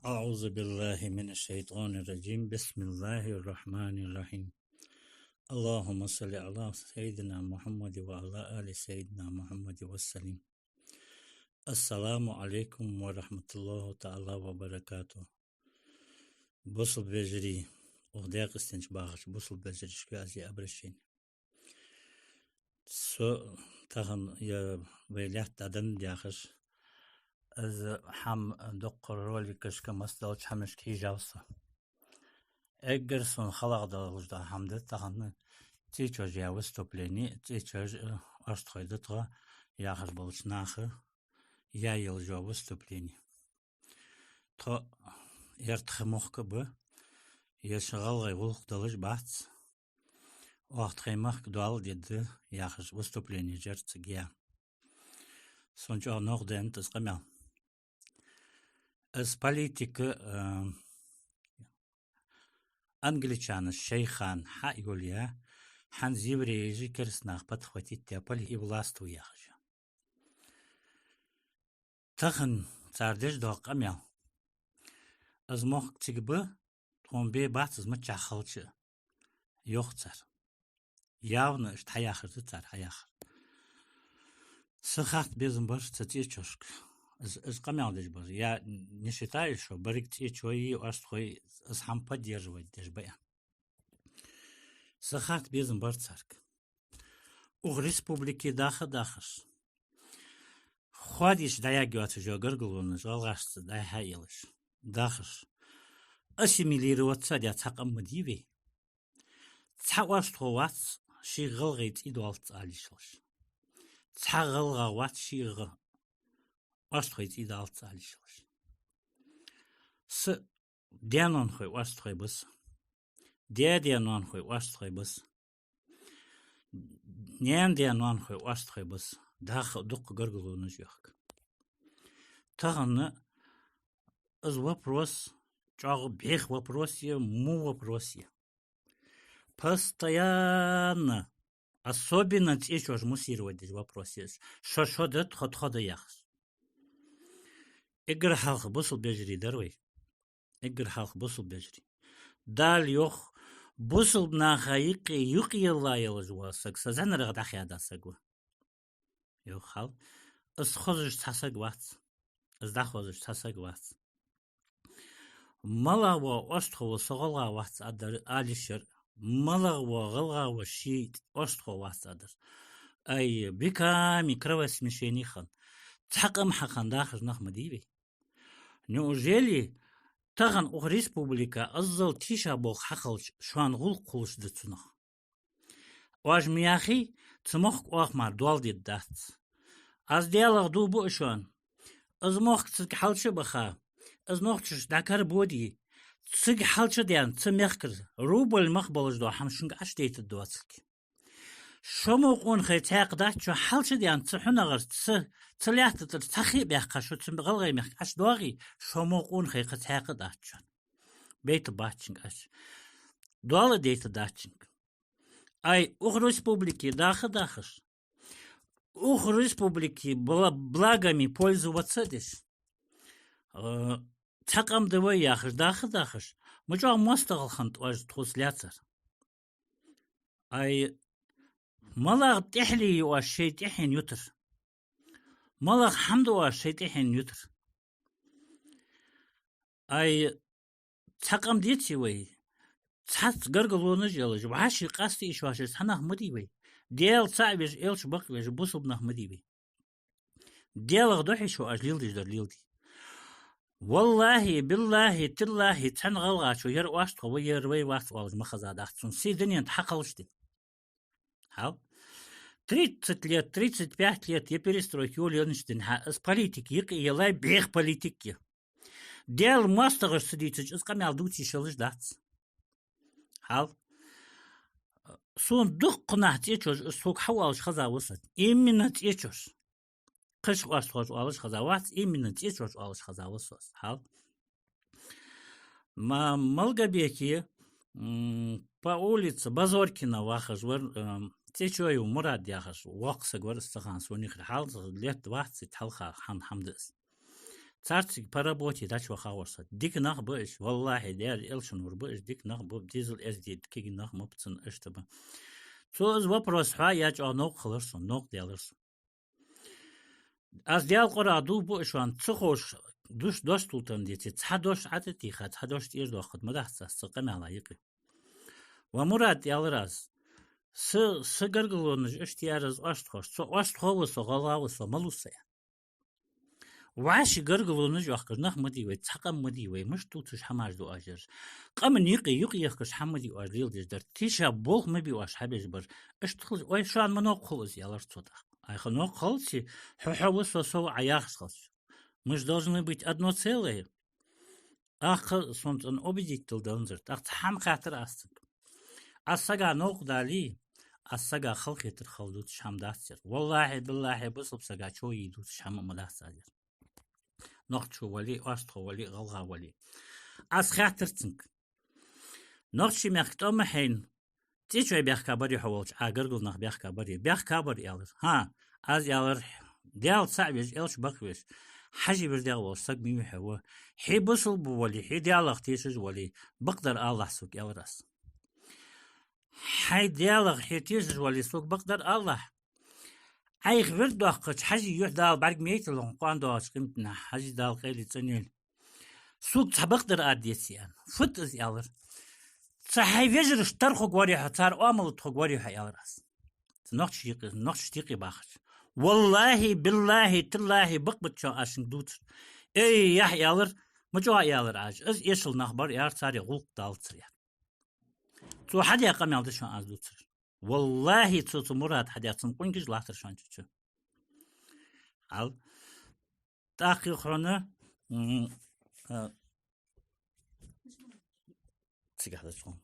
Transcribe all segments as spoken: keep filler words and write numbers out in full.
أعوذ بالله من الشيطان الرجيم. بسم الله الرحمن الرحيم. اللهم صل على سيدنا محمد وعلى آل سيدنا محمد وسلم. السلام عليكم ورحمة الله تعالى وبركاته. Бусалба вежарий, укх Даькъастенча бахача бусалба вежарашка аз е обращени. Со тахан е вай лаьтта дӀаденна дехаш, из хӀама дукха роликашка, массадолча хӀамашка хьежав со. Эггара сона халагӀа долаш дола хӀама да тахан цӀечоша яь выступлени, цӀечоша, э, оастхой да тхо яхаш болча наха яь йолаш йола выступлени. Тхо ер тха мохк а ба, ер ший гӀалгӀай гӀулакх долаш бац, оаха тхоай мехка доал дергда яхаш выступлени яр цига яь. Сона чӀоагӀа новкъа даьннад из къамаьл. Из политика, э, англичанаша шоай хана хьайолаяь, хӀанз евреяша, кераста наха подхватить яь политика и властву яхаш. Тахан цар деш дола къамаьл: из мохк цига ба, тхона бе бац из мичахьа хилча а, йоах цар. Явно иштта хьаяхар да цар хьаяхар. Са хатта безам бар цу цӀечошка. Из, из къамаьл деш бар. Я не считаю, что берригаш цӀечой, оастхой из хӀама поддерживать деш ба аьнна. Са хатта безам бар царга. Укх республике даха а дахаш, хоадийча дӀаяьнна йоацаш йола гаргалонаш гӀалгӀашца дӀа-хьа елаш, дахаш, ассимилироваться а даь цхьа къам ма дий вай. Цхьа оастхо вац ший гӀалгӀай цӀий доаллац ала йиш йолаш. Цхьа гӀалгӀа вац ший гӀа-, оастхой цӀий доаллац ала йиш йолаш. Са даь-ноанахой оастхой ба са. Даь-даь-ноанахой оастхой ба са. Наьна даь-ноанахой оастхой ба са. Даха дукха гаргалонаш йохк. Тахан из вопрос чӀоагӀа бӀеха вопрос я, во вопрос я. Постоянно, особенно цӀечоша муссировать деш вопрос я из. Шо шо да, тхо тхо да яхаш. Эггара хьалха бусалба вежарий дар вай. Эггара хьалха бусалба вежарий. Дала йоах, бусалба наха юкъе юкъе елла йолаш вола саг са зӀанарах дӀахаьда саг ва. Йоах хьал. Из хозаш цхьа саг вац. Из дӀахозаш цхьа саг вац. МалагӀа вола оастхо ва, со гӀалгӀа вац адар, ала йиш яр. МалагӀа вола гӀалгӀа ва, ший оастхо вац адар. Ай, веками кровосмешени хинна, цхьа къам хьахинна дахаш нах ма дий вай. Неужели тахан укх республика аззал тийшаболх хьахилча, шоана гӀулакх хулаш да цунах? Оаш ма яхий, цу мохк оаха мара доал дергдац. Аз Даьлах дув буъ шоана. Из мохк цига хьалчубаха, из нохчаша дӀакарабодий, цига хьалчудаьнна цу мехкара рубль мах болаш дола хӀама шуга Ӏочудайтаргдоацилга. Шо мо къонахий цхьаькха дац шоана, хьалчудаьнна цу хьунагӀара, цу, цу лаьтта тӀара цхьа хий а баьккха, шо цу гӀалгӀай мехка ӀочудоагӀий, шо мо къонахий кхы цхьаькха дац шоана. Байтаргбац шуга Ӏочу. Доал а дайтаргдац шуга. Ай, укх республике даха а дахаш, укх республике бла-, благами пользоваться а деш, э, цхьа къам да вай яхаш, даха а дахаш, ма чӀоагӀа моастагӀал хиннад оаш тхоца лаьцар. Ай, малагӀа тӀехьале я оаш шоай тӀехьен ютар? МалагӀа хӀама да оаш шоай тӀехьен ютар? Ай, цхьа къам деций вай? Цхьацца гаргалонаш а елаш, вӀаший къаста йиш йоацаш цхьа нах ма дий вай. Даьла цаӀ веш, элча бакъвеш бусалба нах ма дий вай. Даьлах духьа шо оаш леладеш дар леладе. Валлахьи, биллахьи, тиллахьи, цхьан гӀалгӀачо ер оастхо ва, ер вай вац оалаш ма хезадац цунна. Сий дунен тӀа хьакхаллаш дин. Хьал? Тридцать лет, тридцать пять лет я перестройка йолаеннача дийнахьа, из политика юкъе еллай, бӀеха политика я. Даьла моастагӀаша ца дийцача, из къамаьл дувца йиш йолаш дац. Хьал? Сона дуккха нах цӀечоша из сога хьаоалаш хеза ва са. Именно цӀечоша. Кхыча оастхоша оалаш хеза вац, именно цӀечоша оалаш хеза ва со из. Хьал? Ма-, Малгобеке, м, по улице Базоркина вахаш вар, м, цӀечой ва Мурад яхаш, воккха саг вар из цу хана, сона ихар хьал, лет двадцать хьалха хьан-, хӀама да из. Царцига по работе дӀачуваха вар со. Дика нах ба уж, валлахӀи, Даьла элчан вар ба уж, дика нах ба, дезал эздий кагий нах ма ба цун, иштта ба. Цо из вопрос хьоаяь, чӀоагӀа новкъа хилар со, новкъа даьлар со. Аз Даьла Къуръан дув буаш ван, ца ховш, душ дош тултан деце, цхьа дош Ӏататиха, цхьа дош тӀера доаккхаргда ма дац аз цу къамаьла юкъе. Ва Мурад, аьлар аз, са, са гаргалонаш иштта яр аз оастхош, со оастхо ва со, гӀалгӀа ва со, малув со, аьнна. Вай ши гаргалонаш йохкаш нах ма дий вай, цхьа къам ма дий вай, мишта дувцаш хӀамаш да оаш ераш. Къаман юкъе юкъ ехкаш хӀама ма дий оаш леладеш дар. Тийша болх ма бий оаш хьабеш бар. Иштта хилча, ой, шоана ма новкъа хул из, аьлар цо тӀаккха. Ай, хьа новкъа хилча, хьо хьо ва, со со ва Ӏа яхаш хилча. Мы же должны быть одно целое. ТӀаккха сона цӀена убедить дала данзар. ТӀаккха цхьа хӀама хаьттар аз цунга. Аз сага новкъа дале, аз сага халахетар хила дувцаш хӀама дац ер. ВаллахӀи, биллахӀи, бусалба сага чо йий дувцаш хӀама ма дац аз ер. Нохчо вале, оастхо вале, гӀалгӀа вале. Аз хаьттар цунга. Нохчий мехка тӀом ма хьайна, цӀи чу вай баьхка барий хьо волча, Ӏа гаргара нах баьхка барий? Баьхка бар, аьлар. ХӀа, аз, аьлар, Даьла цаӀ веш, элча бакъвеш, Хьажий вирдагӀа волча саг ма вий хьо. Хье бусалба вале, хье Даьлах тешаш вале, бакъдар алалахь сога, аьлар аз. Хье Даьлах хье тешаш вале, сога бакъдар алалахь. Ӏайха вирд доаккхача Хьажий юхь Дала бӀарг мейталахь, кхоана доагӀача къематдийнахьа Хьажий, Дала къайле цӀенйойла. Сога цхьа бакъдар ала деце, аьнна. Фуд из, аьлар. Цу хьай вежарашта тара хургварий хьо, цар оамал тӀа хургварий хьо, аьлар аз. Цу нохчий юкъе, нохчашта юкъе бахача. ВаллахӀи, биллахӀи, таллахӀи, бакъ ба шоана аз шуга дувцар. Эй, яхь, аьлар, ма чӀоагӀа аьлар Ӏа уж. Из эшал нах бар, аьлар, царех гӀулакх далацар, аьнна. Цо хьадаь къамаьл да шоана аз дувцар. ВаллахӀи, цо, цу Мурада хьадаь, цун къонгаш латтар шоана чу-чу. Хьал. ТӀаккха хьона, м, а, цигахь да чхьон.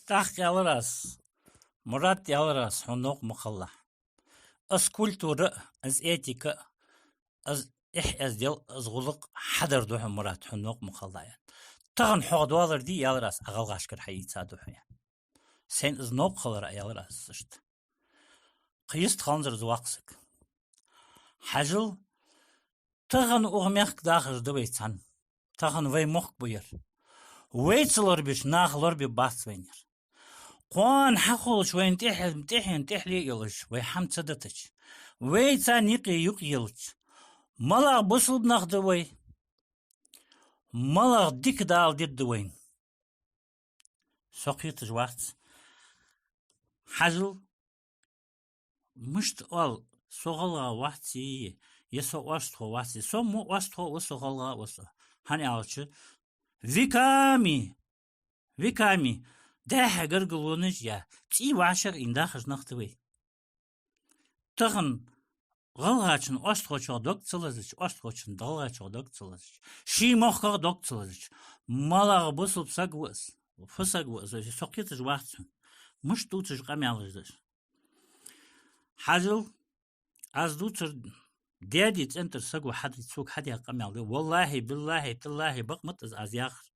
ТӀаккха аьлар аз, Мурад, аьлар аз, хьона новкъа ма хилалахь. Из культура, из этика, из эхь-эздел, из гӀулакх хьадар да хьона, Мурад, хьона новкъа ма хилалахь, аьнна. Тахан хьох доалар дий, аьлар аз, Ӏа гӀалгӀашкара хьаийца да хьона, аьнна. Сайна из новкъа хилар, аьлар аз, иштта. Кхы йистхиланзар из воккха саг. Хьажал, тахан укх мехка дахаш да вай цхьана. Тахан вай мохк ба ер. Вай ца лорабича, наха лорабе бац вайна ер. Кхоана хьахулача вайна тӀехьа-, тӀехьенна тӀехьле а йолаш, вай хӀама ца дитача, вай царна юкъе юкъ елча, малагӀа бусалба нах да вай, малагӀа дика Дала дергда вайна. Со кхеташ вац. Хьажал, мишта оал, со гӀалгӀа вац, е со оастхо вац, е со мо оастхо а ва со, гӀалгӀа а ва со. ХӀана аьлча, веками, веками, дӀахо гаргалонаш яь, цӀий вӀашагӀъийна дахаш нах да вай. Тахан гӀалгӀачун оастхочох дог ца лазача, оастхочун гӀалгӀачох дог ца лазача, ший мехках дог ца лазача, малагӀа бусалба саг ва из, фу саг ва из, со кхеташ вац хьона. Мишта дувцаш къамаьлаш да уж. Хьажал, аз дувцар, даьди цӀен тӀара саго хьадаь, цо хьадаь къамаьл да. ВаллахӀи, биллахӀи, таллахӀи, бакъ ма да из аз яхар.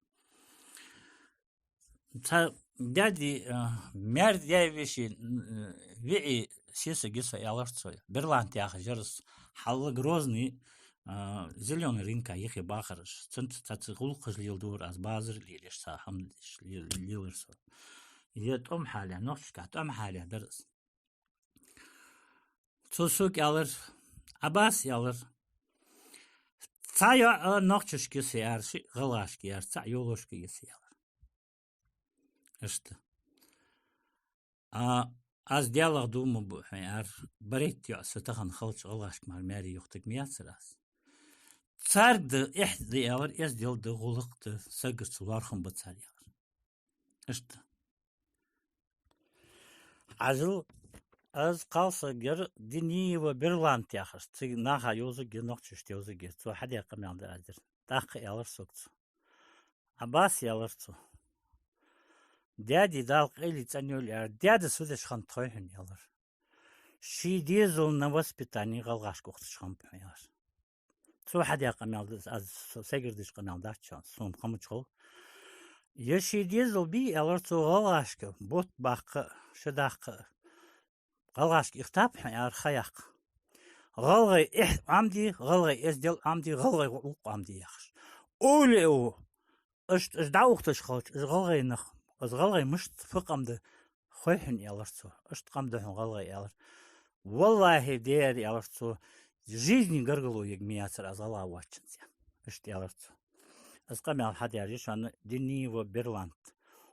Цхьа даьди, а, маьр-даь веший, м, виӀий сесаг я со, аьлар цо. Берлант яхаш яр из, хьалла Грозный, а, Зелёный рынка юхе бахараш. Цунца цхьацца гӀулакхаш леладора аз, базар лелаеш, цхьа хӀама деш ле-, лелар со. Е тӀом хьале, нохчашка тӀом хьале дар из. Цо сога аьлар, Ӏаббас, аьлар, цхьа йоӀ нохчашка я са, аьлар, шиъ гӀалгӀашка я, аьлар, цхьаъ йолошка я са, аьлар. Иштта. А, аз Даьлах дув ма буъ хьона, аьлар, берхӀитта йоӀ са тахан хилча гӀалгӀашка мара маьре юхийтаргьяц аз. Царга да эхь да, аьлар, эздел да, гӀулакх да, сагарца лоархӀам ба цар, аьлар. Иштта. Хьажал, аз кхалсаг яр, Диниева Берлант яхаш, цига наха йовзаргья, нохчашта йовзаргья, цо хьадаь къамаьл да аз ер. ТӀаккха аьлар сога цо. Ӏаббас, аьлар цо, даьди, Дала къайле цӀенйойла, аьлар, даьдас фу деш хиннад хой хьона, аьлар. Ший дезал на воспитание гӀалгӀашка ухийташ хиннаб хьо, аьлар. Цо хьадаь къамаьл да из, аз со-, сайгара деш къамаьл дац шоана, сона хӀама ца хов. Е ший дезал бий, аьлар цо, гӀалгӀашка бутт баккха а, ши даккха а, гӀалгӀашка ихтаб хьона, аьлар, ха яккха. ГӀалгӀай эхь Ӏомаде, гӀалгӀай эздел Ӏомаде, гӀалгӀай гӀулакх Ӏомаде яхаш. Овлияо, иштта уж дӀаухийташ хилча, уж гӀалгӀай нах, из гӀалгӀай мишта фу къам да хой хьона, аьлар цо. Иштта къам да хьона гӀалгӀай, аьлар. Валлахьи, дера, аьлар цо, жизни гаргало яга ма яцар аз гӀалгӀа воацачунца. Иштта аьлар цо. Из къамаьл хьадаьр я шоана Дениев Берлант.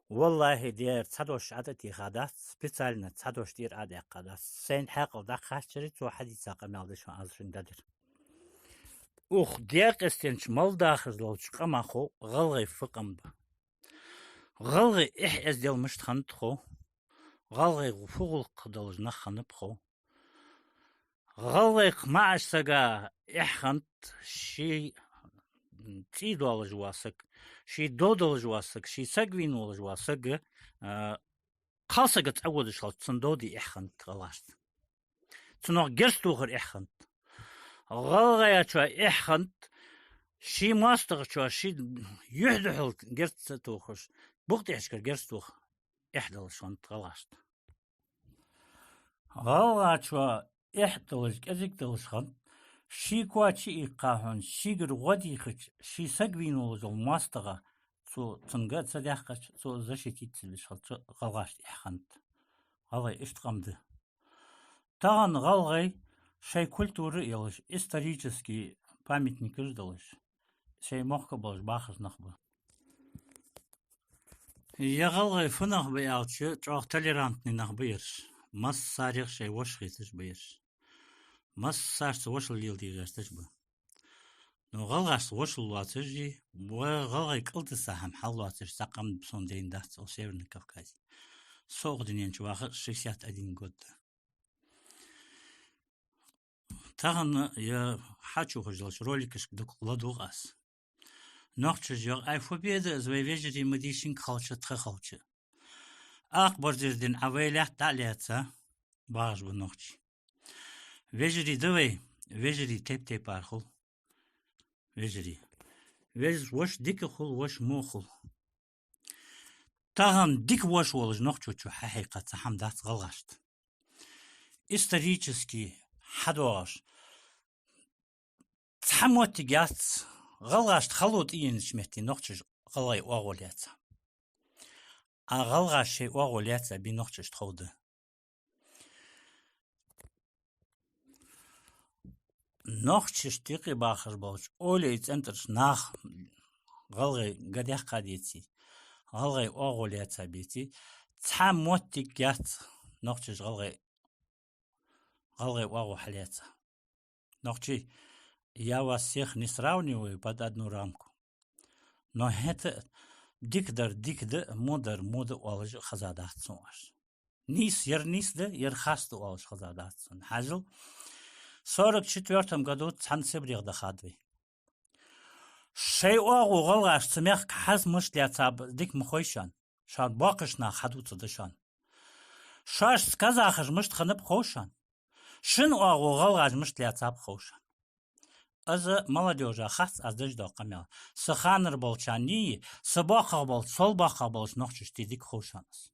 Валлахьи, дера, цхьа дош Ӏа тӀатеха дац, специально цхьа дош тӀера Ӏа даьккха дац. Сайна хьаькъал дӀакхаччалца цо хьадийца къамаьл да шоана аз шоана дӀадер. Укх Даькъастенча мел дахаш долча къамах хов гӀалгӀай фу къам ба. ГӀалгӀай эхь-эздел мишта хиннад хов. ГӀалгӀай фу гӀулакх долаш нах хиннаб хов. ГӀалгӀай маӀача сага эхь хиннад ший цӀий долаш вола саг, ший дов долаш вола саг, ший саг вийна волаш вола саг, а, кхалсага цӀагӀа водаш хилча, цун дов де эхь хиннад гӀалгӀашта. Цунах герз тохар эхь хиннад. ГӀалгӀачоа эхь хиннад ший моастагӀчоа ший юхь духьал герз ца тохаш, букъ тӀехьашкара герз тоха эхь долаш хиннад гӀалгӀашта. ГӀалгӀачоа эхь долаш, кӀезига долаш хиннад ший коа чуиккха хьона, шийгара гӀо дийхача, ший саг вийна волаш вола моастагӀа, цо цунга ца даьккхача, цо защитить ца деш хилча, гӀалгӀашта эхь хиннад. ГӀалгӀай иштта къам да. Тахан гӀалгӀай шоай культура а йолаш, исторически памятникаш а долаш, шоай мохк а болаш бахаш нах ба. Е гӀалгӀай фу нах ба аьлча, чӀоагӀа толерантни нах ба ераш. Массарех шоай воша хеташ ба ераш. Массарца вошал леладе гӀерташ ба. Но гӀалгӀашца вошал лоацаш а, ва гӀалгӀай кӀалтӀа са хӀама хьаллоацаш цхьа къам сона дайна дац укх Северный Кавказе. Со укх дунен чу ваха шестьдесят один год да. Тахан е хьачухаш долча роликашка дукха ладувгӀ аз. Нохчаша йоах: «Ай, фу беда из вай вежарий ма дийшинг халча, тха халча». Акха борзера дин Ӏа вай лаьтта дӀа а лаьца, багӀаш ба нохчий. Вежарий да вай, вежарий тайп-тайпара хул. Вежарий. Вежарий воша дика хул, воша во хул. Тахан дика воша волаш нохчочо хьахьекха цхьа хӀама дац гӀалгӀашта. Исторически хьадоагӀаш цхьа моттиг яц гӀалгӀашта хало тӀаенача метте нохчаша гӀалгӀай оагӀув лаьца. А гӀалгӀаша шоай оагӀув лаьца бе нохчашта ховргда. Нохчашта юкъе бахаш болча овлияй цӀен тӀарча наха гӀалгӀай га даьккха деце, гӀалгӀай оагӀув лаьца беце, цхьа моттиг яц нохчаша гӀалгӀай, гӀалгӀай оагӀув хьалаьца. Нохчий, я вас всех не сравниваю под одну рамку. Но хӀаьта а дикадар дика да, водар во да оалаш а хезадац сона оаш. Нийса, ер нийса да, ер харц да оалаш хезадац сона. Хьажал, сорок четвёртом году цхьан СибрегӀа дахад вай. Шоай оагӀув гӀалгӀаша цу мехка хьа мишта лаьцаб дика ма хой шоана. Шоана боккхийча наха хьадувцаргда шоана. Шоашца казахаш мишта хиннаб хов шоана. Шун оагӀув гӀалгӀаша мишта лаьцаб хов шоана. Из молодёжа хац аз деш дола къамаьл. Са ханара болчарнеи, са боккхагӀа болча, сол боккхагӀа болча нохчашта дика хов шоана из.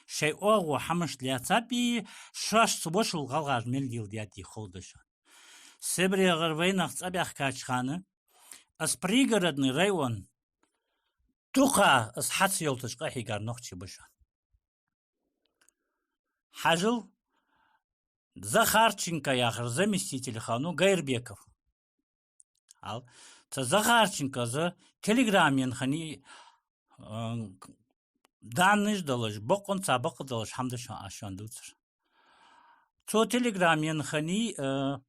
Шоай оагӀув хьа мишта лаьцаб бе, шоашца вошал гӀалгӀаша мел леладаьд ховргда шоана. СибрегӀара вайнах цӀабаьхкача хана, из Пригородный район дукха из хьа ца йолийташ къахьийгар нохчий ба шоана. Хьажал, Захарченко яхар заместитель хиннав Гайрбеков. Хьал, цу Захарченкос телеграмма енна хиннай, э, данныеш долаш, бокъонца бакъ долаш хӀама да шоана аз шоана дувцар. Цо телеграмма енна хиннай, э,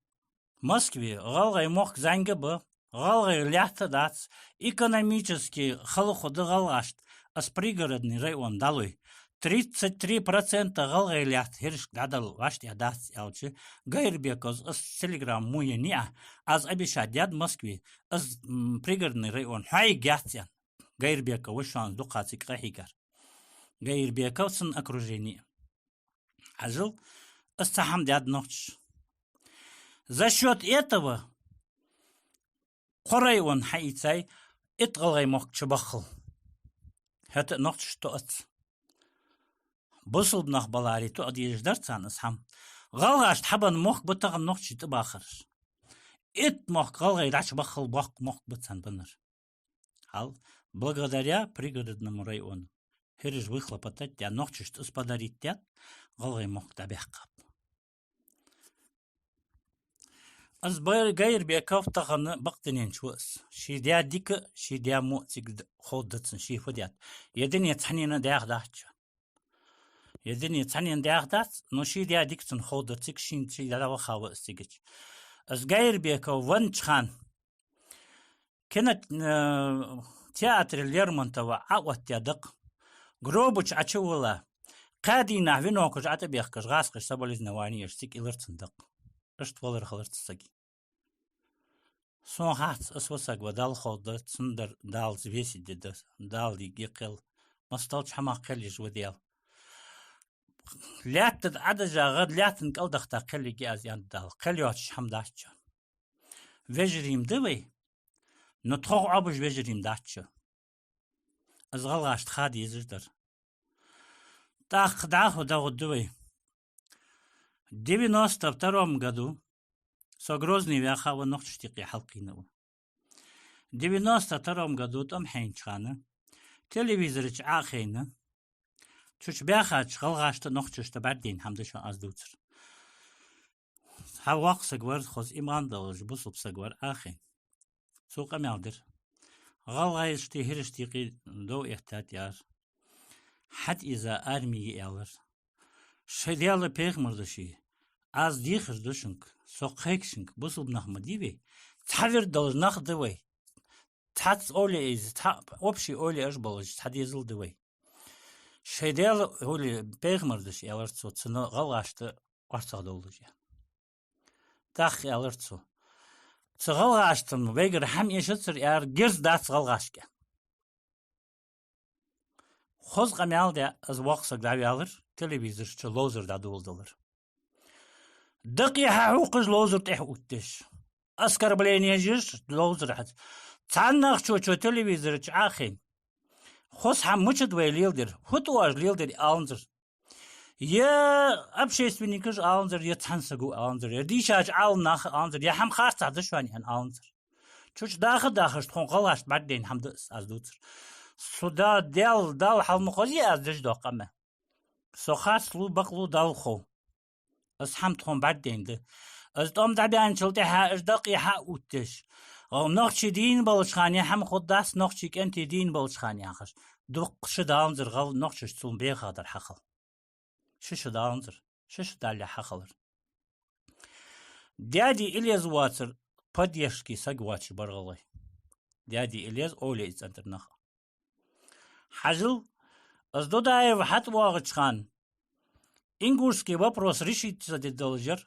Москве, гӀалгӀай мохк зӀамига ба, гӀалгӀай лаьтта дац, экономически хала хургда гӀалгӀашта из Пригородный район дӀалой. Тридцать три процента гӀалгӀай лаьтта хӀирашка дӀадала вӀаштӀехьа дац аьлча, Гайрбековс из телеграмма во еннай Ӏа, аз обещать даьд Москве, из, м, Пригородный район хьоайига яц аьнна. Гайрбеков ва шоана дукха цига къахьийгар. Гайрбеков, цун окружени. Хьажал, из цхьа хӀама даьд нохчаша. За счёт этого кхо район хьаийцай, итт гӀалгӀай мохк чубахал. ХӀаьта а нохчашта тоъац. Бусалба нах баларе тоъа дезаш дар царна из хӀама. ГӀалгӀашта хьабенна мохк ба тахан нохчий тӀабахараш. Итт мохк гӀалгӀай дӀачубаххал боккха мохк ба царна беннар. Хьал, благодаря Пригородному району. ХӀираш выхлопотать даь, нохчашта из подарить даь, гӀалгӀай мохк дӀабаьккхаб. Из Бай-, Гайрбеков тахан бакъдиненча ва из. Ший даь дика, ший даь во цига д-, ховргдац цунна, ший фу даьд. Ер дуне цхьаннена даьха дац цунна. Ер дуне цхьаннена даьха дац, но ший даь дика цунна ховргда цига, ший, ший даь ваха ва из цигача. Из Гайрбеков веннача хана кино, э, театре Лермонтова Ӏооттадаь дакъа. Гроба чу Ӏочувилла, кхаь дийнахьа венок чу ӀотӀабехкаш, гӀазкхаша соболезновани еш, цига йиллар цун дакъа. Иштта валар хилар цу сага. Сона хац, из ва саг ва, Далла ховргда, цундар Дала везаш да, Дала дийга кхел. МоастагӀча хӀамах кхел еш ва Даьла. Лаьтта тӀа ӀодижагӀа, лаьттан кӀал дахта кхел йига аз, аьннад Дала. Кхел йоацаш хӀама дац цун. Вежарий-м да вай, но тхох Ӏобуж вежарий-м дац цун. Из гӀалгӀашта ха дезаш дар. ТӀаккха дӀахо дӀагӀоргда вай. Девяносто втором году со Грозне ваьха ва, нохчашта юкъе хьалкхийна ва. Девяносто втором году тӀом хьайнача хана телевизора чу Ӏо а хайна, цу чу баьхача гӀалгӀашта, нохчашта бӀаргадайна хӀама да шоана аз дувцар. Цхьа воккха саг вар, хоза иман долаш, бусалба саг вар Ӏо а хайна. Цо къамаьл дир. ГӀалгӀашта, хӀирашта юкъе дов эттад, аьлар. ХьатӀаэза арми я, аьлар. Шоай Даьла, пайхамара души, аз дехар да шуга, со кхайк шуга, бусалба нах ма дий вай, цхьа вирд долаш нах да вай. Цхьацца овлияй, цхьа общий овлияш болаш цхьа дезал да вай. Шоай Даьла, хьоли, пайхамара души, аьлар цо, цу гӀалгӀашта орцах довлаш, аьнна. ТӀаккха аьлар цо: «Цу гӀалгӀашта-м вайгара хӀама эшацар, аьлар, герз дац гӀалгӀашка». Хоза къамаьл даь, из воккха саг дӀаваьлар, телевизора чу ловзар дӀадоладелар. Дакъа хьахьокхаш, ловзар тӀехьа оттадеш. Оскорблени еш ловзар хьац. Цхьаннахчо цу телевизора чу Ӏо а хайна: «Хоза хӀама мичад вай леладер, фу тӀа оаш леладер?» — аланзар. Е общественникаш аланзар, е цхьан саго аланзар, е дийшача Ӏаламнаха аланзар, е хӀама харцахьа да шоана, аьнна, аланзар. Цу чу даха а дахаш, тхона гӀалгӀашта бӀаргадайна хӀама да из аз дувцар. Со да, Даьла, Далла хьалха ма хозий аз деш дола къамаьл. Со харцлу, бакълу Далла хов. Из хӀама тхона бӀаргадайна да. Из тӀом дӀабаьнначул тӀехьа уж дакъа хьаоттадеш, нохчий дийна болча хана хӀама хургдац, нохчий кӀантий дийна болча хана яхаш, дукха шу даланзар гӀал-, нохчашта цул бехадар хьахила. Ши шу даланзар, ши шу далале хьахилар. Дяди Илез воацар, поддержки саг воацаш бар гӀалгӀай. Дяди Илез, овлияй цӀен тӀара нах. Хьажал, из Дудаев хьатӀавоагӀача хана ингушский вопрос решить ца де долаш яр,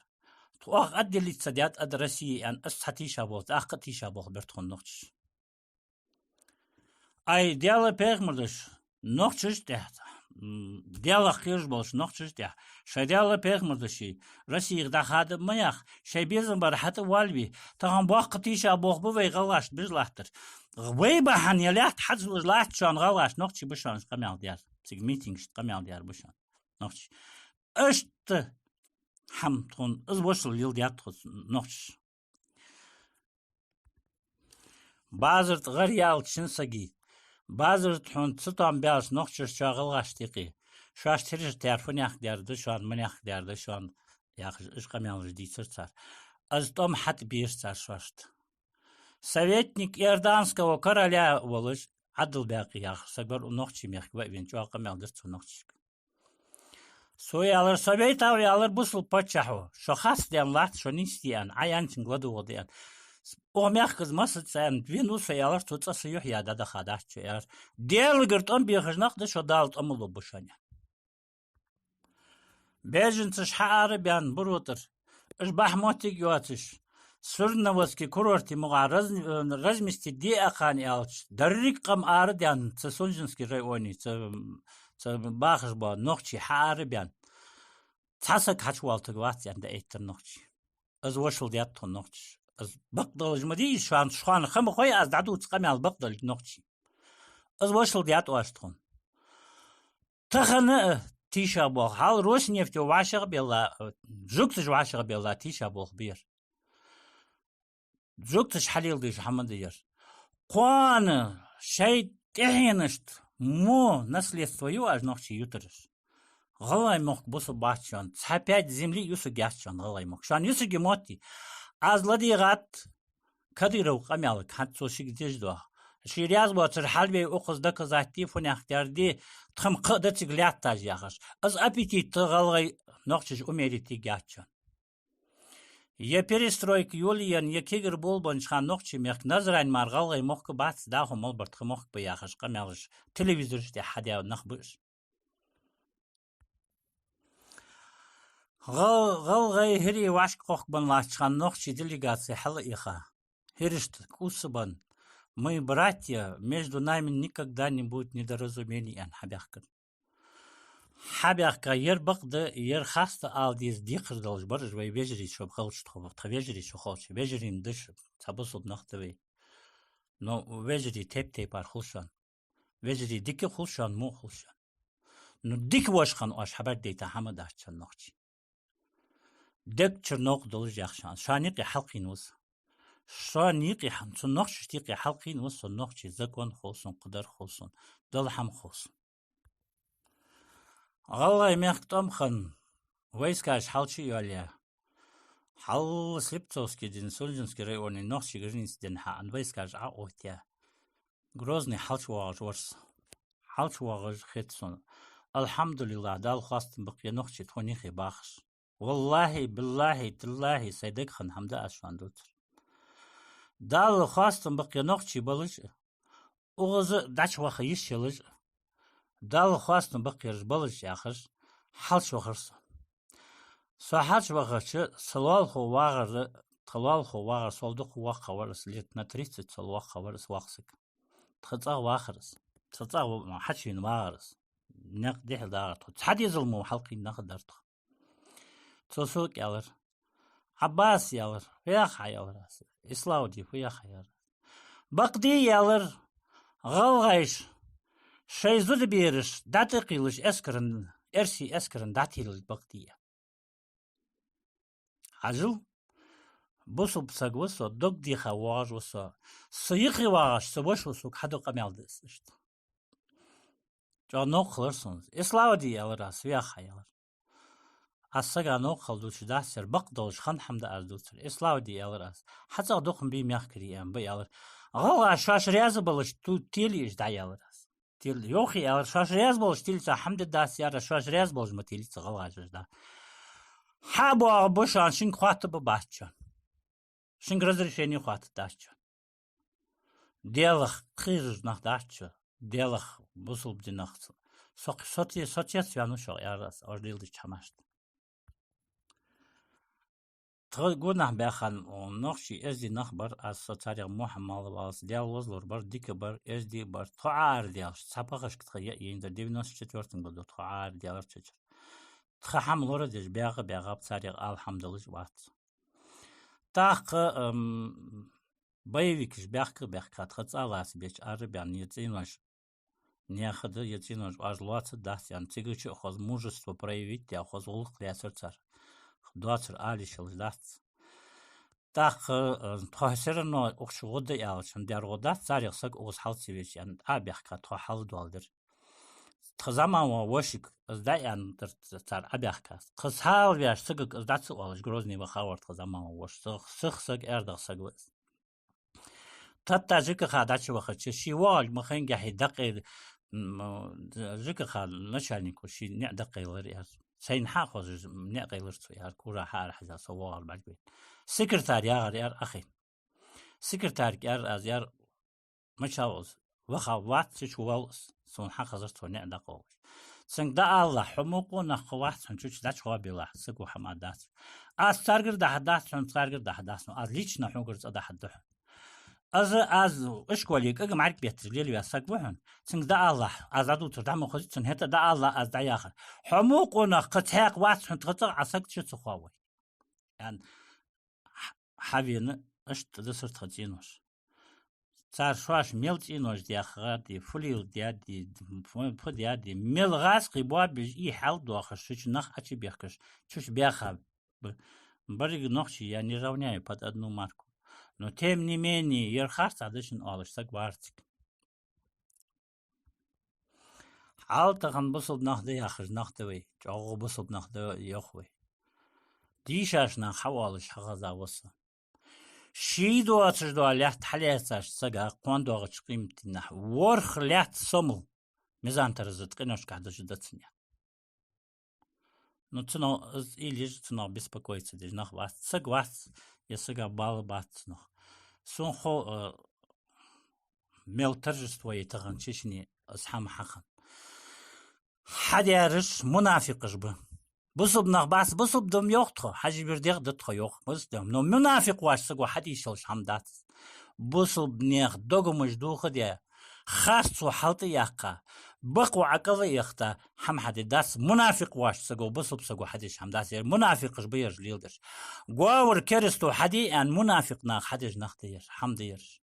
тхо оаха отделиться даьд ад России, аьнна, из цхьа тийшаболх, тӀаккха а тийшаболх бир тхона нохчаша. Ай, Даьла, пайхамара души, нохчашта тӀехьа, м, Даьлах кхераш болча нохчашта тӀехьа, шоай Даьла, пайхамара души, Россех дӀахада ма яха, шоай безам бар хьатӀавоалаве, тахан боккха тийшаболх ба вай гӀалгӀашта беш латтар. Вай бахьан е лаьтта хьадзалуш латт шоана гӀалгӀашта, нохчий ба шоана къамаьл даьр, цига митингашта къамаьл даьр ба шоана нохчий. Иштта хӀама тхона, из вошал леладаьд тхо нохчаша. Базар тӀа гӀар яьлча шин саги, базар тӀа хьона цатоам баьлча нохчашта, шоай гӀалгӀашта юкъе, шоашта хӀирашта яр фуннахьа даьр да шоана, маннахьа даьр да шоана, яхаш, уж къамаьлаш дийцар цар. Из тӀом хьатӀабера цар шоашта. Советник иорданского короля волаш, Ӏабдул-Бакъи яхаш саг вар, укх нохчий мехка ва а вена, чӀоагӀа къамаьл дир цо нохчашка. Цо аьлар: «Со вайтав, — аьлар, — бусалба паччахьо, шо харцдаьнна латт, шо нийсде аьнна, Ӏа аьнначунга ладувгӀа да аьнна. Укх мехка из массаза цӀена вена ва со, — аьлар цо, — цкъа са юхь яь дӀадаха дац шо, — аьлар. — Даьлагара тӀом бехаш нах да шо, Дала тӀом лургба шоана». Беженцаш хьаара а баьнна, Буро тӀара, уж бахьан моттиг а йоацаш, Сурноводский курорте мукъагӀа раз-, э, разместить де а кхана аьлча, деррига къам ара а даьнна, цу Сунженский районе, цу, цу бахаш бола нохчий хьаара а баьнна, цхьа саг хьачувалийтаргвац аьнна, дӀаэттар нохчий. Из вошал даьд тхона нохчаша. Из бакъдолаш ма дий из, шоана, шоана ха ма хой аз дӀадувца къамаьл бакъдолга нохчий. Из вошал даьд оаш тхона. Тахан а тийшаболх. Хьал Роснефть вӀашагӀбелла, жугташ вӀашагӀбелла тийшаболх ба ер. Жугташ хьалеладеш хӀама да ер. Кхоана шоай тӀехьенашта мо наследство ю оаш нохчий ютараш? ГӀалгӀай мохк бусалба бац шоана, цхьа пядь земли юсаргьяц шоана гӀалгӀай мохк. Шоана юсаргья мотти. Аз ладийгӀад Кадыровга къамаьл, хӀанз цо шийга деш дола. Ше раьза воацар хьалвей, укхаза доказать де, фуннахь тӀера де, тха-м кхы а да цига лаьтташ яхаш. Из аппетит гӀалгӀай нохчаша умерить ергьяц шоана. Е перестройка йолаенна, е кегар болабеннача хана нохчий мехка Назрань мара гӀалгӀай мохк бац, дӀахо мел бар тха мохк ба яхаш къамаьлаш телевизораш тӀа хьадаь нах ба уж. ГӀал-, гӀалгӀай хӀирий вӀашка кхохкабенна латтача хана нохчий делегаци хьалъайха. ХӀирашта кӀувсабенна: «Мы братья, между нами никогда не будет недоразумений», — аьнна хьабаьхкар. Хьабаьхка, ер бакъда, ер хаста ала деза декхар долаш бар уж вай вежарий, шо халча тхо, тха вежарий шо халча. Вежарий-м да уж, цхьа бусалба нах да вай. Но вежарий тайп-тайпара хул шоана. Вежарий дика хул шоана, во хул шоана. Ну, дика воша хана оаш хьабӀаргадайта хӀама дац шоана нохчий. Дег чура новкъа долаш ях шоана. Шоана юкъе хьалкхийна ва со. Шоана юкъе хьал-, цу нохчашта юкъе хьалкхийна ва со, нохчий закон хов сона, кхыдар хов сона, Далла хӀама хов сона. ГӀалгӀай мехка тӀом хинна, войскаш хьалчу а йоалаяь, хьал Слепцовский дин, Сунженский районе нохчий граница дин хьаӀан войскаш Ӏооттаяь, Грозне хьалчувоагӀаш вар со. ХьалчувоагӀаш хет сона. Алхьамдулиллахь, Далла хоастам ба-кх, е нохчий тхона юхе бахаш. Валлахьи, биллахьи, тиллахьи, сай дега хинна хӀама да аз шоана дувцар. Далла хоастам ба-кх, е нохчий балаш а, укхаза дӀачуваха йиш йолаш а, Далла хоастам ба-кх ераш балаш а яхаш, хьалчувахар со. Со хьалчувахача, са лоалахо вагӀар, тха лоалахо вагӀар, сол дукха воккхагӀа вар из, лет на тридцать сол воккхагӀа вар из, воккха саг. Тха цӀагӀа вахар из. Тха цӀагӀа ва-, хьачувена вагӀар из. Никъ дехьа дагӀар тхо. Цхьа дезал мо хьалкхийна нах дар тхо. Цо сога аьлар: «Ӏаббас, — аьлар, — фу йоах Ӏа, — аьлар аз, — Иславди, фу йоах Ӏа, — аьлар. — Бакъдий, — аьлар, — гӀалгӀаша шоай зудабераш дӀатӀакхийлаш эскаран, эрсий эскаран дӀатӀатийлалга бакъдий?» Хьажал, бусалба саг ва со, дог деха воагӀаш ва со. Са юхе вагӀаш са воша ва, сога хьаду къамаьл да из иштта. ЧӀоагӀа новкъа хилар сона. «Иславди, — аьлар аз, — фу йоах Ӏа, — аьлар. — Аз сага новкъа хила дувцаш дац ер, бакъдолаш хинна хӀама да аз дувцар. Иславди, — аьлар аз, — хьа цӀагӀа дукха ма бий мехкарий, аьнна ба, — аьлар. — ГӀалгӀаша шоаш раьза болаш ту-, телий уж дӀа, — аьлар аз. — Тел-, йоах, — аьлар, — шоаш раьза болаш телийца хӀама да дац, — аьлар, — шоаш раьза болаш ма телийца гӀалгӀаша уж дӀа. Хьа а боагӀа ба шоана, шуга хоатта ба бац шоана. Шуга разрешени хоаттаргдац шоана. Даьлах кхераш нах дац шо, Даьлах, бусалба динах. Со, со те-, со цецваьнна ва шоана, — аьлар аз, — оаш леладеча хӀамашта». Тха гонахьа баьхача нохчий эздий нах бар, аз, со царех Мухьаммал валлалц, Даьла вазлур бар, дика бар, эздий бар. Тхо Ӏоарадаьлча, цхьа пхашка тха яа яйна дар, девяносто четвёртом году тхо Ӏоарадаьлар цу чура. Тха хӀама лорадеш баьгӀа-баьгӀаб, царех ала хӀама долаш вац. ТӀаккха, ам, боевикаш баьхка-баьхка, тха цӀа лацабеча, арабаьнна, е цӀенош, наьха да, е цӀенош, оаш лоацаргдац аьнна, цига чу а хоза мужество проявить даь, хоза гӀулакх лаьцар цар. Доацар ала йиш йолаш дац. ТӀаккха, а, тхо всё равно укх чу гӀо да аьлча, дер гӀо дац, царех саг укхаза хьал ца веча аьнна, Ӏобаьхка, тхо хьалдоаладир. Тха зӀамагӀа вола вошик, из дӀааьннадар цар Ӏобаьхка. Кхы цхьа а ваьш сагага из дӀа ца оалаш, Грозне ваха вар тха зӀамагӀа вола воша. Сих, сих саг, аьрдагӀа саг ва из. Тата ЖКХ дӀачувахача, ше воагӀалга ма хайнгахьа дӀакъай-, м, ЖКХ начальнико ший ниӀ дӀакъайлар, аьлар. Сайна хьа а хозаш, ниӀ къайлар цо, аьлар, кура хьаарахьежа со воагӀалга бӀаргавайта. Секретарь ягӀар, аьлар, Ӏохайна. Секретарьга аьлар аз, аьлар, мичав из? Ваха вац, чу вал из. Сона хьахезар цо ниӀ дӀакъовлаш. Цунга дӀаалалахь, хьо мукъа нах кхы вац хьона, чу дӀачугӀоргбелахь, саго хӀама дац. Аз царгара дӀахьоргдац хьона, царгара дӀахьоргдац хьона, аз лично хьогара цӀа дӀахьоргда хьона. Аз, аз ишколе кӀага мӀарга бетташ лелаваь саг ва хьона. Цунга дӀаалалахь, аз дӀадувцар дӀа ма хозий цунна, хӀаьта дӀаалалахь, аз дӀаяхар. Хьо мукъа нах кхы цхьаккха вац хьона, тха цӀагӀа Ӏа саг чу ца хоавой, аьнна, хьавена, иштта дисар тха цӀенош. Ц-, цар шоаш мел цӀенош даьха гӀади, фу леладаьди, фу, фу даьди, мел гӀазкхий боабеш, из хьалдоахаш, шуча нах Ӏочубехкаш, цу чу баьха б-, берригаш нохчий я не равняю под одну марку. Но тем не менее, ер харцахьа да шоана оалаш саг вар цига. Хьал тахан бусалба нах да яхаш нах да вай, чӀоагӀа бусалба нах да йоах вай. Дийшача наха хьаоалаш хьахеза ва со. Ший доацаш дола лаьтта хьалаьцача сага кхоана доагӀача къематдийнахьа ворхӀ лаьтта сомал мизан-тараза ткъиношкахьа дажа да цунна. Ну, цунах из уйла еш, цунах беспокоиться деш нах вац, саг вац, е сага бала бац цунах. Сона хов, э, мел торжество я тахан Чечне из хӀама хьахинна. Хьадаьраш мунафикъаш ба. Бусалба нах бац, бусалба да-м йоах тхо, хьажа, бир дегӀ да тхо йоах, бусалба да-м. Но мунафикъ воацача саго хьадеш йолаш хӀама дац. Бусалба наьха догамаш дохадаь, харцо хьалтӀаяьккха, бакъо ӀокӀалъяхийта хӀама хьаде дац, мунафикъ воацача саго, бусалба саго хьадеш хӀама дац. Ер мунафикъаш ба ераш леладеш. Говр керасто хьаде аьнна мунафикъ наха хьадеш нах да ераш, хӀама да ераш.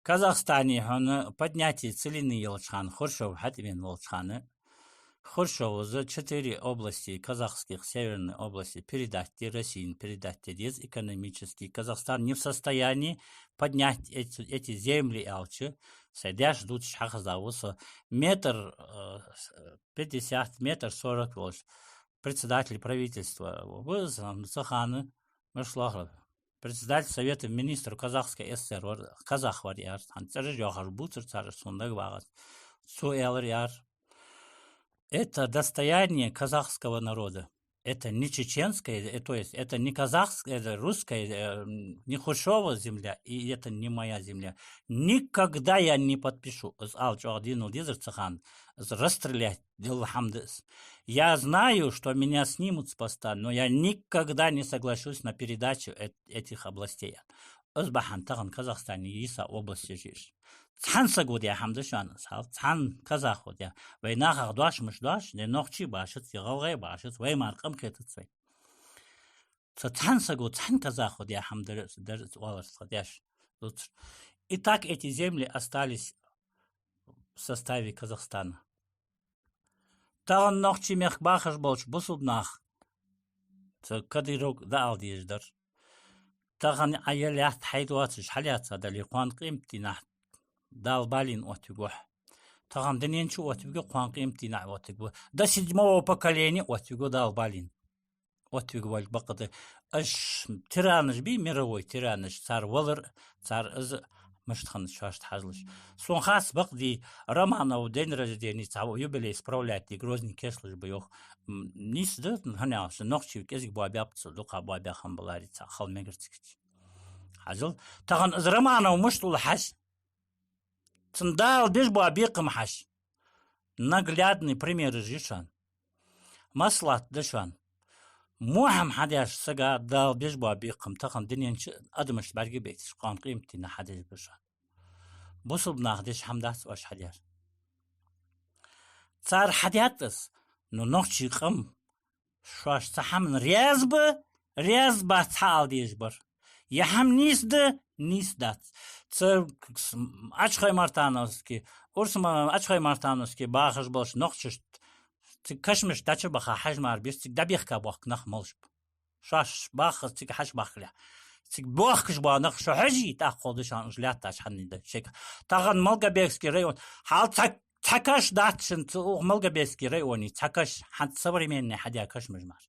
Казахстане хьона поднятие целины йолча хана, Хрущёв хьатӀавена волча хана, Хрущёва из четыре области казахских, северной области передать де, Россена передать де деза экономически. Казахстан не в состоянии поднять эти, эти земли аьлча, сай даьша дувцаш хьахеза ва со, метр, э, пятьдесят, метр сорок волаш председатель правительства ва из, цу хана, мишта лоархӀ, председатель Совета министров Казахской ССР вар, казах вар, аьлар, цхьан цӀераш йоахаш бувцар цар, сона дагавагӀац. Цо аьлар, аьлар: «Это достояние казахского народа. Это не чеченская, э, то есть это не казахская, это русская, э, м, не Хрущёва земля, и это не моя земля. Никогда я не подпишу». Из ала чӀоагӀа денал дезар цу хана, из расстрелять делла хӀама да из. «Я знаю, что меня снимут с поста, но я никогда не соглашусь на передачу эт-, этих областей». Из бахьан тахан Казахстане йиса область еш я уж. Цхьан саго даь хӀама да шоана из, хьал, цхьан казахо даь. Вай нахах дош мишта дош, е нохчий башац, е гӀалгӀай башац, вай мара къам хетац вай. Цу цхьан саго, цхьан казахо даь хӀама дар, дар оалар тха даьша, дувцар. И так эти земли остались в составе Казахстана. Тахан нохчий мехка бахаш болча бусалба наха цу Кадыровга дӀаала дезаш дар: тахан Ӏа ер лаьтта хьай доацаш хьалаьца дале, кхоана къематдийнахьа Дала балийна оттавергва хьо. Тахан дунен чу оттавергва, кхоана къематдийнахьа оттавергва. До седьмого поколения оттавергва Дала балийна. Оттавергвалга бакъда. Уж тиранаш бий, мировой тиранаш, цар валар, цар из мишта хиннад шоашта хьажалаш. Сона хац, бакъдий, Романов день рождения, цхьа юбилей справлять де Грозне кийчлуш ба йоах. М, нийса да, хӀана аьлча, нохчий кӀезига боабаьб цо, дукха боабаь хиннабаларе, цхьа хала мегар цига чу. Хьажал, тахан из Романов мишта хул хьажа. Цун Дала беш бола бекхам хьажа. Наглядный примераш я шоана. МаслаӀат да шоана. Во хӀама хьадеш сага Дала беш бола бекхам тахан дунен чу адамашта бӀарга байташ, кхоана къематдийнахьа хьадеш ба шоана. Бусалба наха деш хӀама дац оаш хьадер. Цар хьадаьд из, но нохчий къам шоаш цу хӀаман раьза ба, раьза бац хьаала дезаш бар. Е хӀама нийса да, нийса дац. Цу Ачхой-Мартановски, Урс-, Ачхой-Мартановски бахаш болча нохчашта цига кашамашка дӀачубаха хьажа мара беш, цига дӀабехка боахка нах малаш ба. Шоаш бахаш цига хьачубахкалехь, цига боахкаш бола нах шо хьожий, тӀаккха ховргда шоана уж лаьтташ хьанна да шоайга. Тахан Малгобекский район, хьал цхьа, цхьа каш дац шун цу, укх Малгобекский районе, цхьа каш, хӀанз современный хьадаь кашамаш мара.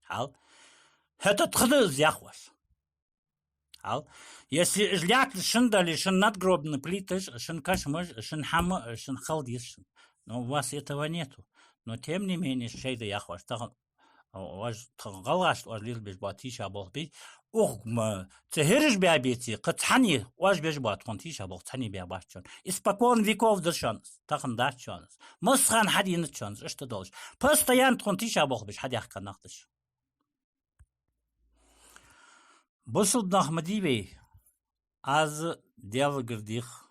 Хьал. ХӀаьта тха да из, яхаш. Хьал. Если уж лаьтташ шун дале, шун надгробный плиташ, шун кашамаш, шун хӀама, шун хала деза шун. Но у вас этого нету. Но тем не менее, шоай да, яхаш. Тахан Оаш тха гӀалгӀашта оаш лелабеш бола тийшаболх бий, укх ма цу хӀираш баьбеце, кхы цхьанне оаш беш бола тхона тийшаболх цхьанне баьбац шоана. Испокон веков да шоана из, тахан дац шоана из. Массахана хьаденац шоана из, иштта долаш. Постоянно тхона тийшаболх беш хьадаьхка нах да шо. Бусалба нах ма дий вай, аз Даьлагара дех,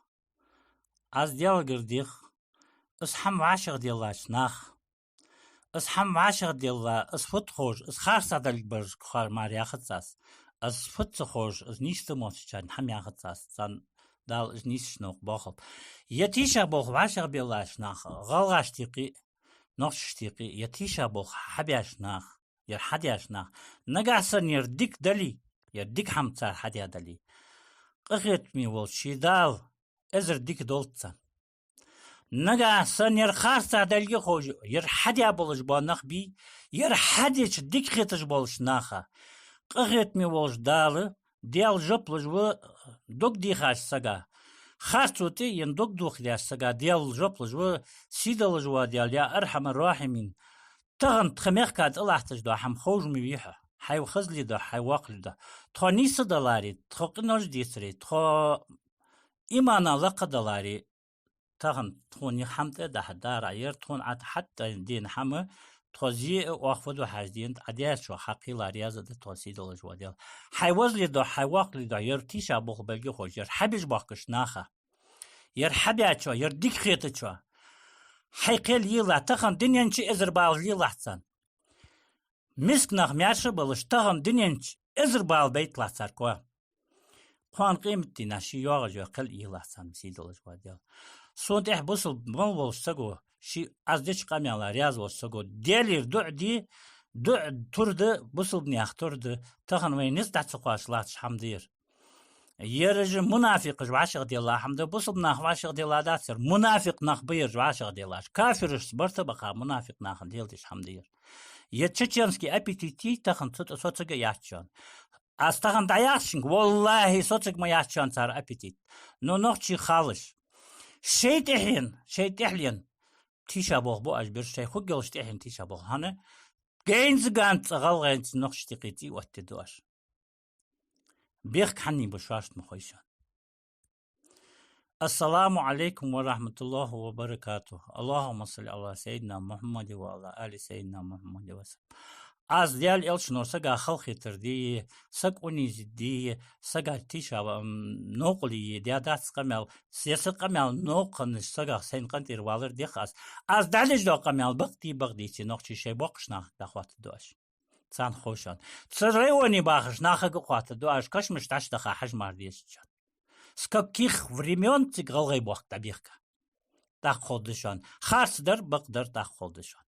аз Даьлагара дех, из хӀама вӀашагӀделлача наха, из хӀама вӀашагӀделла, из фуд ховш, из харцахьа далга бараш кхар мара яхац аз. Аз фуд ца ховш, аз нийса ма ца чан, хьа мягӀа ца ас, цан Дала из нийсача новкъа бохалба. Ер тийшаболх вӀашагӀбеллача наха, гӀалгӀашта юкъе, нохчашта юкъе, ер тийшаболх хьабеш нах, ер хьадеш нах, нагахь санна ер дика дале, ер дика хӀама цар хьадаь дале, къахетаме волча ший Дала эзар дика долда царна. Нагахь санна ер харцахьа далга ховш, ер хьадаь болаш бола нах бий, ер хьадича дика хеташ болча наха, къахетаме волча Дала, Даьла жоп луш ва дог дийхача сага. Харцо тӀаена дог дохадеш сага Даьла жоп луш ва, сийдолаш вола Даьла, я Архьамар-Рахьимин. Тахан тха мехка тӀалатташ дола хӀама ховш ма вий хьо. Хьай хозал дохь, хьай воккхал дохь. Тхо нийса даларе, тхо къинош децаре, тхо имана лакха даларе, тахан тхона хӀама тӀадахьа дара, ер тхона Ӏа тӀа хьатӀадена хӀама, тхо зе а, оаха фу ду хьажа дена, Ӏа дечох хьакхийла раьза да тхо, сийдолаш вола Даьла. Хьай хозал дохь, хьай воккхал дохь, ер тийшаболх балга ховш, ер хьабеш бохкаш наха. Ер хьабечоа, ер дика хетачоа. Хьай кхел йийлахь, тахан дунен чу эзар бала лийлахь царна. Миска нах маьрша болаш, тахан дунен чу эзар бала байталахь цар коа. Кхоана къематдийнахьа ший йоагӀаш йола кхел йийлахь царна, сийдолаш вола Даьла. Сона тӀехьа бусалба мел волча саго, ший аз деча къамаьла раьза волча саго, Даьлагара дуӀа де, дуӀа тур да, бусалба наьха тур да, тахан вай низ дӀа ца кхоачаш латташ хӀама да ер. Ераш мунафикъаш вӀашагӀделла хӀама да, бусалба нах вӀашагӀделла дац ер, мунафикъ нах ба ераш вӀашагӀделлаш. Кафирашца барт а баккха мунафикъ нахана леладеш хӀама да ер. Ер чеченский аппетит тахан цу тӀа соцаргья яц шоана. Аз тахан дӀаяхачунга, валлахӀи, соцаргья ма яц шоана цар аппетит. Но нохчий халаш. Шоай тӀехьен, шоай тӀехьлен тийшаболх бу оаш беш, шоай хургйолча тӀехьен тийшаболх. ХӀана? ГӀайнза, ганза цӀа гӀалгӀайнца, нохчашта юкъе цӀий оттаду оаш. Бехк хьанна ба шоашта ма хой шоана. السلام عليكم ورحمة الله وبركاته. اللهم صل على سيدنا محمد وعلى آل سيدنا محمد وسلم. Аз Даьла элчано сага халахетар де, саг унизить де, сага тийша, м, новкъарло е даь дац къамаьл, се са къамаьл новкъа хиннача сагах сайна къинтӀера валар дех аз. Аз дӀадеш дола къамаьл бакъ дий, бакъ деций, нохчий, шоай боккхача нахага дӀахоаттаргда оаш. Царна хов шоана. Цу районе бахача нахага а хоаттаргда оаш, кашамаш дӀачудахача хьажа мара дезача шоана. С каких времён цига гӀалгӀай бохк дӀабехка? ТӀаккха ховргда шоана. Харц дар, бакъ дар тӀаккха ховргда шоана.